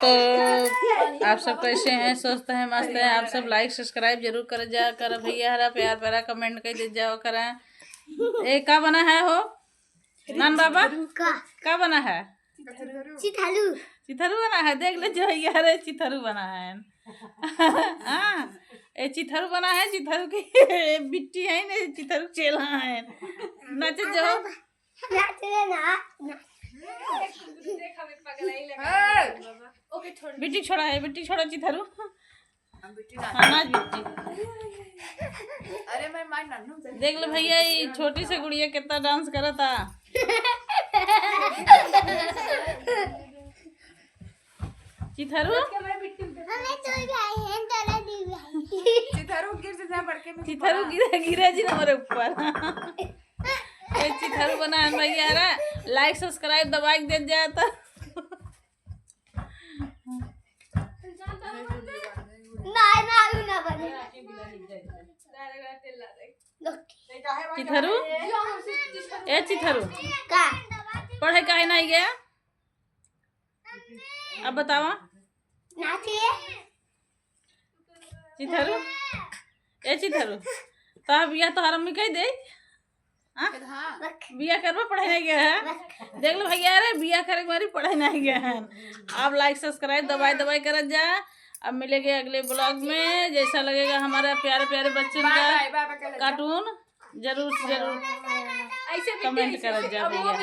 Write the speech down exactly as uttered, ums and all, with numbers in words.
तो आप सब कैसे हैं? स्वस्थ हैं, मस्त हैं? आप सब like subscribe जरूर कर जा कर भैया हरा, प्यार प्यारा comment कर दे जाओ करा। ए, का बना है हो नान बाबा? का? का बना है? चिथरू। चिथरू बना है, देख ले जो यार, चिथरू बना है। हाँ, ए चिथरू बना है, चिथरू के बिट्टी है ने, चिथरू चेला है। नाचे जो। नाचे ना, ना। बिट्टी छोड़ा है, बिट्टी छोड़ा चिथरू। हाँ, नाच बिट्टी। अरे मैं मार नानू। देख लो भैया, ये छोटी सी गुड़िया कितना dance करता। चिथरू? हमें तो भाई है, चला दी भाई। चिथरू गिर से जा बढ़ के मेरे चिथरू ऊपर। गिरा, गिरा जी हमारे ऊपर। ए, चिथरू बना है भैया रे, like subscribe दबा के दे जाता। नहीं, नहीं, ना बने। चिथरू? ए चिथरू, का? पढ़े काहे नहीं गया? अब बतावा। नाचिए। चिथरू, ए चिथरू, तो अब यह तोहर अम्मी कह दे। हाँ? हाँ। बिया करबा, पढ़े नहीं गया है। देख लो भैया, अरे बिया करे के मारी पढ़े नहीं गया है। आप like subscribe दबाए दबाए करत जा। अब मिलेंगे अगले vlog में। जैसा लगेगा हमारा प्यारे प्यारे बच्चों का cartoon, जरूर से जरूर ऐसे comment करत जा भैया।